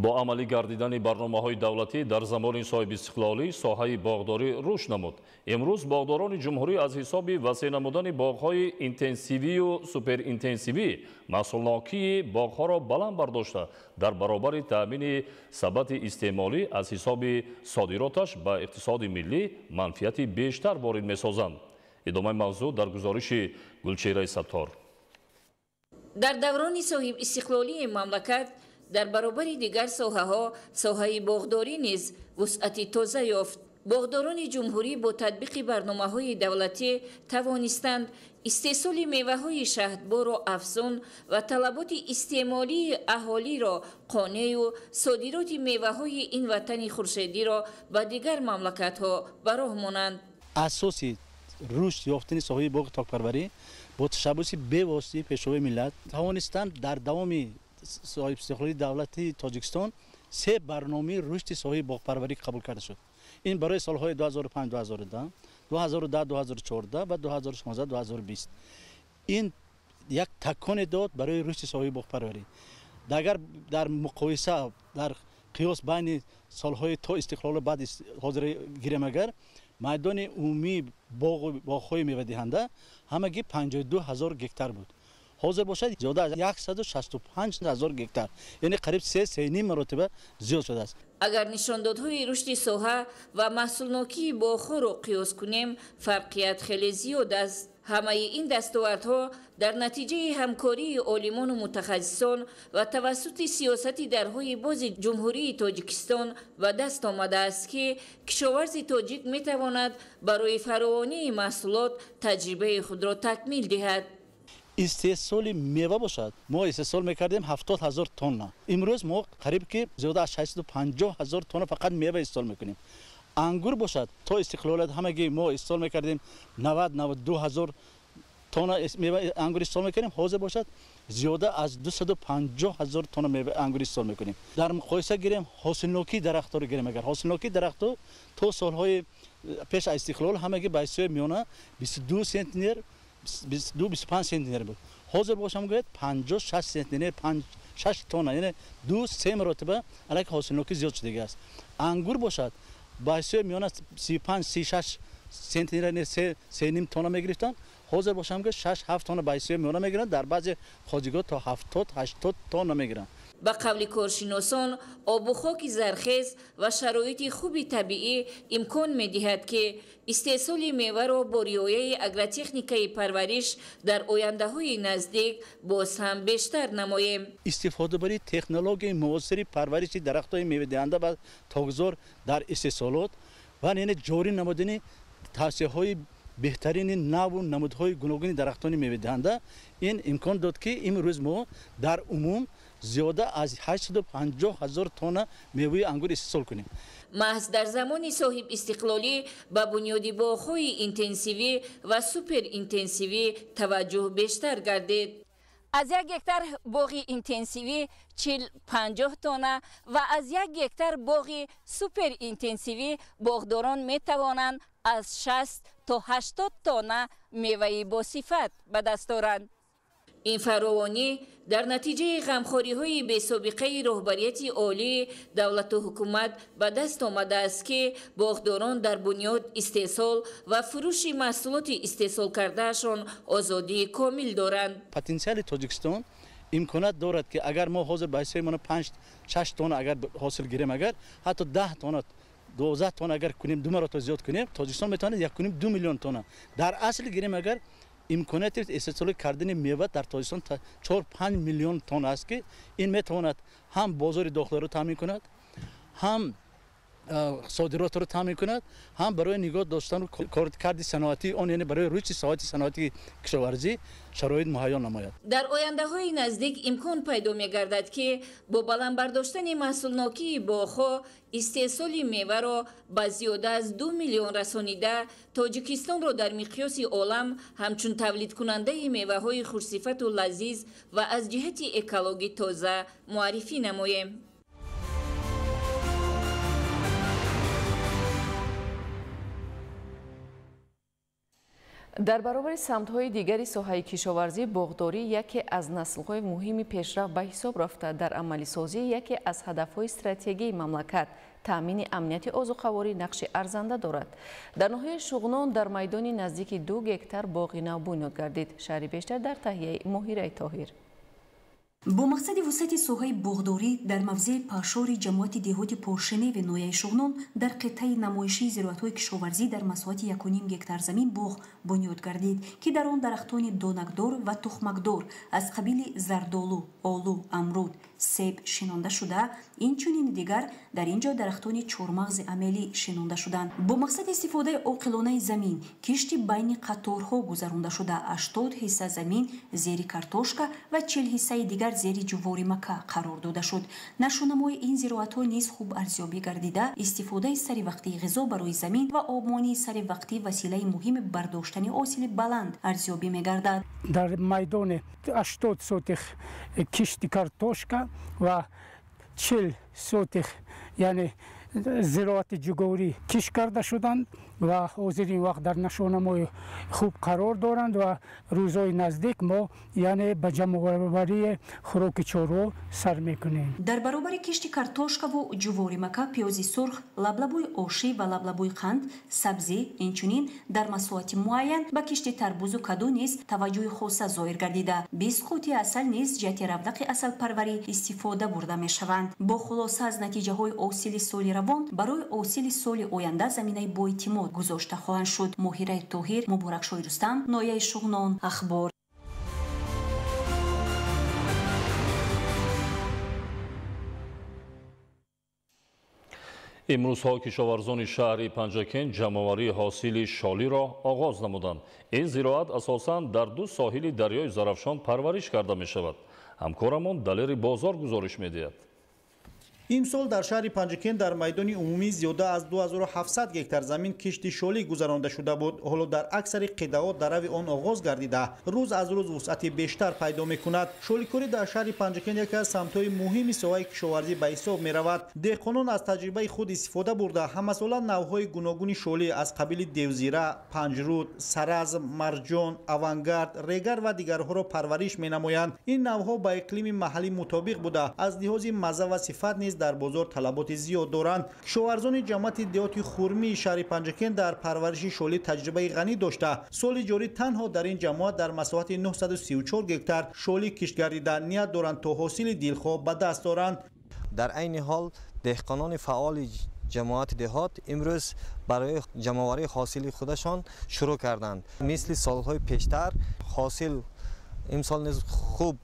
Бо амалӣ гардидани барномаҳои давлатӣ дар замони соҳибистиқлолӣ соҳаи боғдорӣ рушд намуд. Имрӯз боғдорони ҷумҳурӣ аз ҳисоби васеъ намудани боғҳои интенсивию суперинтенсивӣ маҳсулнокии боғҳоро баланд бардошта, дар баробари таъмини сабати истеъмолӣ аз ҳисоби содироташ ба иқтисоди миллӣ манфиати бештар ворид месозанд. Идомаи мавзӯъ дар гузориши Гулчеҳраи Саттор. Дар даврони соҳибистиқлолии мамлакат дар баробари дигар соҳаҳо соҳаи боғдорӣ низ вусъати тоза ёфт. Боғдорони ҷумҳурӣ бо татбиқи барномаҳои давлатӣ тавонистанд истеҳсоли меваҳои шаҳдборро афзун ва талаботи истеъмолии аҳолиро қонеъу содироти меваҳои ин ватани хуршедиро ба дигар мамлакатҳо ба роҳ монанд. Асоси рушд ёфтани соҳаи боғи токпарварӣ бо ташаббуси бевоситаи Пешвои миллат тавонистанд дар давоми соҳибистиқлолии давлати Тоҷикистон 3 барномаи рушди соҳаи боғпарварӣ қабул карда шуд. Ин барои солҳои 2005-2010, 2010-2014 ва 2016-2020. Ин як таконе дод барои рушди соҳаи боғпарварӣ. Агар дар муқоиса, дар қиёс байни солҳои то истиқлолу баъд ҳозир гирем, агар майдони умумии боғҳои мевадиҳанда ҳамагӣ 52 ҳазор гектар буд. Ҳозир бошад зиёда аз 165 ҳазор гектар, яъне қариб 3-3,5 маротиба зиёд шудааст. Агар нишондодҳои рушди соҳа ва маҳсулнокии боғҳоро қиёс кунем, фарқият хеле зиёд аст. Ҳамаи ин дастовардҳо дар натиҷаи ҳамкории олимону мутахассисон ва тавассути сиёсати дарҳои бози Ҷумҳурии Тоҷикистон ба даст омадааст, ки кишоварзи тоҷик метавонад барои фаровонии маҳсулот таҷрибаи худро такмил диҳад. Истеҳсоли мева бошад, мо истеҳсол мекардем 70 ҳазор тонна. Имрӯз мо қариб ки зиёда аз 650 ҳазор тонна фақат мева истеҳсол мекунем. Ангур бошад, то истиқлолият ҳамагӣ мо истеҳсол мекардем 90-92 ҳазор тонна мева ангур истеҳсол мекунем, ҳозир бошад зиёда аз 250 ҳазор тонна мева ангур истеҳсол мекунем. Дар муқоиса гирем ҳосилнокии дарахтҳоро гирем, агар ҳосилнокии дарахтҳо то солҳои пеш аз истиқлол ҳамагӣ ба ҳисоби миёна 22 сентнер 22-25 сентнер буд. Ҳозир бошам гӯяд 56 сентнер 5-6 тонна, яъне 2-3 маротиба аллакай ҳосилнокӣ зиёд шудагӣ аст. Ангур бошад ба ҳисоби миёна 35-36 сентнер, яъне 3.5 тонна мегирифтанд. Ҳозир бошам гӯяд 6-7 тонна ба ҳисоби миёна мегиранд, дар баъзе хоҷагиҳо то 70-80 тонна мегиранд. Ба қавли коршиносон, обу хоки зархез ва шароити хуби табиӣ имкон медиҳад, ки истеҳсоли меваро бо риояи агротехникаи парвариш дар ояндаҳои наздик боз ҳам бештар намоем. Истифодабарии технологияи муосири парвариши дарахтҳои мевадиҳанда ва токзор дар истеҳсолот ва яъне ҷорӣ намудани тавсияҳои беҳтарини наву намудҳои гуногуни дарахтони мевадиҳанда ин имкон дод, ки имрӯз мо дар умум зиёда аз 850 ҳазор тонна меваи ангур истеҳсол кунем. Маҳз дар замони соҳибистиқлолӣ ба бунёди боғҳои интенсивӣ ва суперинтенсивӣ таваҷҷӯҳ бештар гардид. Аз 1 гектар боғи интенсивӣ 40-50 тонна ва аз 1 гектар боғи суперинтенсивӣ боғдорон метавонанд аз 60 то 80 тонна меваи босифат ба даст оранд. Ин фаровонӣ дар натиҷаи ғамхориҳои бесобиқаи роҳбарияти олии давлату ҳукумат ба даст омадааст, ки боғдорон дар бунёд, истеҳсол ва фурӯши маҳсулоти истеҳсолкардаашон озодии комил доранд. Потенсиали Тоҷикистон имконият дорад, ки агар мо ҳозир ба ҳисоби мона 5-6 тонна агар ҳосил гирем, агар ҳатто 10 тонна 12 тонна агар кунем, 2 маротиба зиёд кунем, Тоҷикистон метавонад 1.5-2 миллион тонна. Дар асл гирем агар имконияти истеҳсол кардани мева дар Тоҷикистон 4-5 миллион тонна аст, ки ин метавонад ҳам бозори дохилиро таъмин кунад, ҳам содиротро таъмин кунад, ҳам барои нигоҳ доштану коркарди саноатии он, яъне барои рушди соҳати саноатии кишоварзӣ шароит муҳайё намояд. Дар ояндаҳои наздик имкон пайдо мегардад, ки бо баланд бардоштани маҳсулнокии боғҳо истеҳсоли меваро ба зиёда аз 2 миллион расонида, Тоҷикистонро дар миқёси олам ҳамчун тавлидкунандаи меваҳои хушсифату лазиз ва аз ҷиҳати экологӣ тоза муаррифӣ намоем. Дар баробари самтҳои дигари соҳаи кишоварзӣ, боғдорӣ яке аз наслҳои муҳими пешрафт ба ҳисоб рафта, дар амалисозӣ яке аз ҳадафҳои стратегии мамлакат таъмини амнияти озуқаворӣ нақши арзанда дорад. Дар ноҳияи Шуғнон дар майдони наздики 2 гектар боғи нав бунёд гардид. Шаҳри бештар дар таҳияи Моҳираи Тоҳир. Бо мақсади вусъати соҳаи боғдорӣ дар мавзеи Пашори ҷамоати деҳоти Поршеневи ноҳияи Шуғнон дар қитъаи намоишии зироатҳои кишоварзӣ дар масоҳати 1.5 гектар замин боғ бунёд гардид, ки дар он дарахтони донакдор ва тухмакдор аз қабили зардолу, олу, амруд, себ шинонда шуда, инчунин дигар дар ин ҷо дарахтони чормағзи амелӣ шинонда шуданд. Бо мақсади истифодаи оқилонаи замин кишти байни қаторҳо гузаронда шуда, 80 ҳисса замин зери картошка ва 40 ҳиссаи дигар зери ҷувори мака қарор дода шуд. Нашунамои ин зироатҳо низ хуб арзёбӣ гардида, истифодаи саривақтии ғизо барои замин ва обмонии саривақтӣ василаи муҳими бардоштани ҳосили баланд арзёбӣ мегардад. Дар майдони 80 сотих кишти картошка ва 40 сотих, яъне зироати ҷугорӣ кишт карда шуданд ва ҳозир ин вақт дар нашонамои хуб қарор доранд ва рӯзҳои наздик мо яъне ба ҷамъоварии хӯроки чорво сар мекунем. Дар баробари кишти картошкаву ҷувори мака, пиёзи сурх, лаблабӯи ошӣ ва лаблабӯи қанд, сабзӣ, инчунин дар масоҳати муайян ба кишти тарбузу каду низ таваҷҷӯҳи хоса зоҳир гардида, 20 қути асал низ ҷиҳати равнақи асалпарварӣ истифода бурда мешаванд. Бо хулоса аз натиҷаҳои ҳосили соли равон барои ҳосили соли оянда заминаи боэътимод гузошта хоҳанд шуд. Моҳираи Тоҳир, Муборакшоҳи Рустам, ноҳияи Шуғнон, Ахбор. Имрӯзҳо кишоварзони шаҳри Панҷакент ҷамъоварии ҳосили шолиро оғоз намуданд. Ин зироат асосан дар 2 соҳили дарёи Зарафшон парвариш карда мешавад. Ҳамкорамон Далери Бозор гузориш медиҳад. Имсол дар шаҳри Панҷакент дар майдони умумӣ зиёда аз 2700 гектар замин кишти шолӣ гузаронда шуда буд. Ҳоло дар аксари қитъаҳо дарави он оғоз гардида, рӯз аз рӯз вусъати бештар пайдо мекунад. Шоликорӣ дар шаҳри Панҷакент яке аз самтҳои муҳими соҳаи кишоварзӣ ба ҳисоб меравад. Деҳқонон аз таҷрибаи худ истифода бурда, ҳамасола навъҳои гуногуни шолӣ аз қабили девзира, панҷруд, саразм, марҷон, авангард, регар ва дигарҳоро парвариш менамоянд. Ин навъҳо ба иқлими маҳаллӣ мутобиқ буда, аз лиҳози мазза ва сифат низ дар бозор талаботи зиёд доранд. Кишоварзони ҷамоати деҳоти Хурмии шаҳри Панҷакент дар парвариши шолӣ таҷрибаи ғанӣ дошта, соли ҷорӣ танҳо дар ин ҷамоат дар масоҳати 934 гектар шолӣ кишт гардида, ният доранд то ҳосили дилхоҳ ба даст оранд. Дар айни ҳол деҳқонони фаъоли ҷамоати деҳот имрӯз барои ҷамъоварии ҳосили худашон шурӯъ карданд. Мисли солҳои пештар ҳосил имсол низ хуб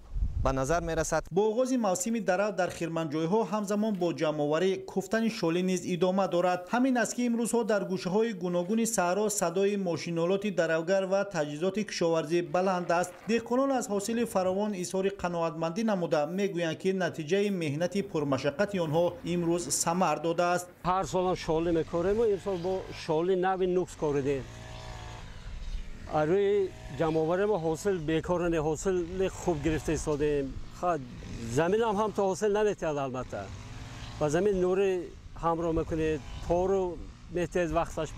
ба назар мерасад. Бо оғози мавсими дарав дар хирманҷойҳо ҳамзамон бо ҷамъоварӣ куфтани шолӣ низ идома дорад. Ҳамин аст ки имрӯзҳо дар гӯшаҳои гуногуни саҳро садои мошинолоти даравгар ва таҷҳизоти кишоварзӣ баланд аст. Деҳқонон аз ҳосили фаровон изҳори қаноатмандӣ намуда, мегӯянд ки натиҷаи меҳнати пурмашаққати онҳо имрӯз самар додааст. Ҳар солам шолӣ мекорем, имсол бо шоли нави нукс коридем. Рӯи ҷамъоварӣ мо ҳосил бекор не, ҳосили хуб гирифта истодаем. Заминам ҳам то ҳосил наметиҳад, албатта. Ба замин нури ҳамроҳ мекунед, пору метиҳед вақташ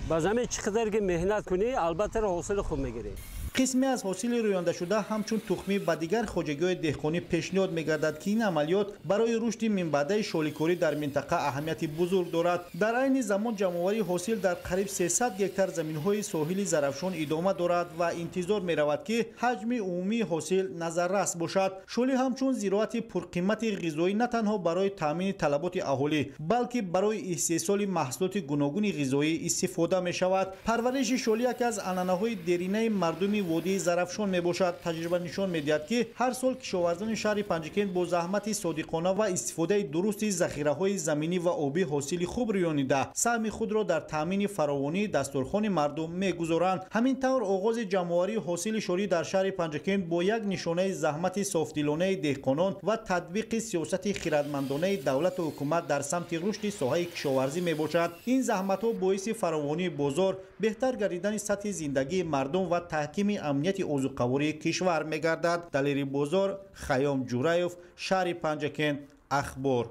ба замин чӣ қадар ки меҳнат кунӣ, албатта ҳосили хуб мегирӣ. Қисме аз ҳосили рӯёндашуда ҳамчун тухмӣ ба дигар хоҷагиҳои деҳқонӣ пешниҳод мегардад, ки ин амалиёт барои рушди минбаъдаи шоликорӣ дар минтақа аҳамияти бузург дорад. Дар айни замон ҷамъоварии ҳосил дар қариб 300 гектар заминҳои соҳили Зарафшон идома дорад ва интизор меравад, ки ҳаҷми умумии ҳосил назаррас бошад. Шолӣ ҳамчун зироати пурқимати ғизоӣ на танҳо барои таъмини талаботи аҳолӣ, балки барои истеҳсоли маҳсулоти гуногуни ғизоӣ истифода мешавад. Парвариши шолӣ яке аз анъанаҳои деринаи мардуми водии Зарафшон мебошад. Таҷриба нишон медиҳад, ки ҳар сол кишоварзони шаҳри Панҷакент бо заҳмати содиқона ва истифодаи дурусти захираҳои заминӣ ва обӣ ҳосили хуб рӯёнида, саҳми худро дар таъмини фаровонии дастурхони мардум мегузоранд. Ҳамин тавр оғози ҷамъоварии ҳосили шолӣ дар шаҳри Панҷакент бо як нишонаи заҳмати софдилонаи деҳқонон ва татбиқи сиёсати хирадмандонаи давлату ҳукумат дар самти рушди соҳаи кишоварзӣ мебошад. Ин заҳматҳо боиси фаровонии бозор, беҳтар гардидани сатҳи зиндагии мардум ва таҳкими амнияти озуқавории кишвар мегардад. Далери Бозор, Хайём Ҷураев, шаҳри Панҷакент, Ахбор.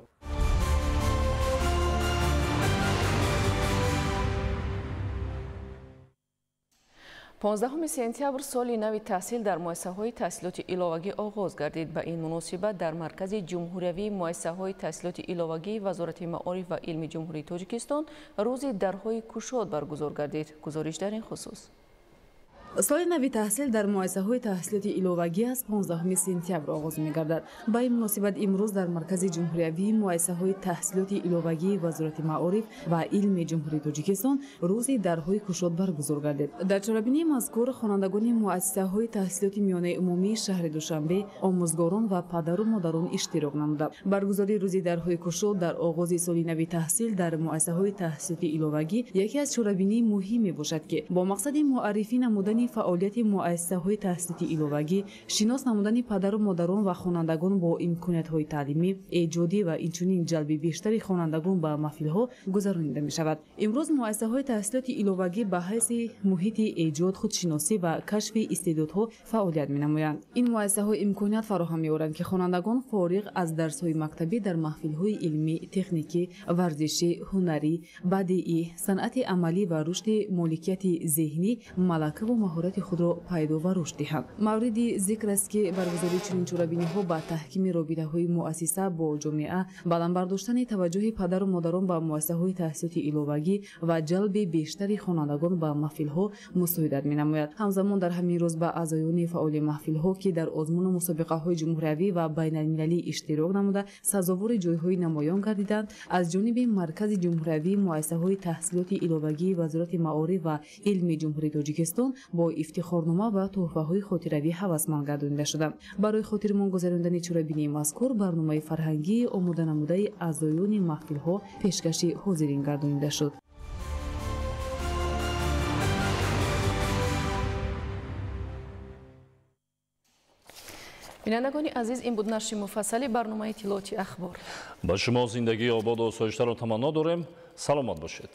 15 сентябр соли нави таҳсил дар муассисаҳои таҳсилоти иловагӣ оғоз гардид. Ба ин муносибат дар Маркази ҷумҳуриявии муассисаҳои таҳсилоти иловагии Вазорати маориф ва илми Ҷумҳурии Тоҷикистон рӯзи дарҳои кушод баргузор гардид. Гузориш дар ин хусус. Соли нави таҳсил дар муассисаҳои таҳсилоти иловагӣ аз 15 сентябр оғоз мегардад. Ба ин муносибат имрӯз дар Маркази ҷумҳуриявии муассисаҳои таҳсилоти иловагии Вазорати маориф ва илми Ҷумҳурии Тоҷикистон рӯзи дарҳои кушод баргузор гардид. Дар чорабинии мазкур хонандагони муассисаҳои таҳсилоти миёнаи умумии шаҳри Душанбе, омӯзгорон ва падару модарон иштирок намуданд. Баргузории рӯзи дарҳои кушод дар оғози соли нави таҳсил дар муассисаҳои таҳсилоти иловагӣ яке аз чорабинии муҳим мебошад, ки бо мақсади муаррифӣ намудани фаъолияти муассисаҳои таҳсилоти иловагӣ, шинос намудани падару модарон ва хонандагон бо имкониятҳои таълимӣ, эҷодӣ ва инчунин ҷалби бештари хонандагон ба маҳфилҳо гузаронида мешавад. Имрӯз муассисаҳои таҳсилоти иловагӣ ба ҳайси муҳити эҷод, худшиносӣ ва кашфи истеъдодҳо фаъолият менамоянд. Ин муассисаҳо имконият фароҳам меоранд, ки хонандагон фориғ аз дарсҳои мактабӣ дар маҳфилҳои илмӣ, техникӣ, варзишӣ, ҳунарӣ, бадеӣ, санъати амалӣ ва рушди моликияти зеҳнӣ малакаву маҳорати худро пайдо ва рушд диҳанд. Мавриди зикр аст, ки баргузории чунин чорабиниҳо ба таҳкими робитаҳои муассиса бо ҷомеа, баланд бардоштани таваҷҷӯҳи падару модарон ба муассисаҳои таҳсилоти иловагӣ ва ҷалби бештари хонандагон ба маҳфилҳо мусоидат менамояд. Ҳамзамон дар ҳамин рӯз ба аъзоёни фаъоли маҳфилҳо, ки дар озмуну мусобиқаҳои ҷумҳуриявӣ ва байналмилалӣ иштирок намуда сазовори ҷойҳои намоён гардиданд, аз ҷониби Маркази ҷумҳуриявии муассисаҳои таҳсилоти иловагии Вазорати маориф ва илми Ҷумҳурии Тоҷикистон бо ифтихорнома ва туҳфаҳои хотиравӣ ҳавасманд гардонида шуданд. Барои хотирмон гузарондани чорабинии мазкур барномаи фарҳангии омоданамудаи аъзоёни маҳфилҳо пешкаши ҳозирин гардонида шуд. Бинандагони азиз, ин буд нашри муфассали барномаи иттилооти Ахбор. Ба шумо зиндагии ободу осоиштаро таманно дорем. Саломат бошед.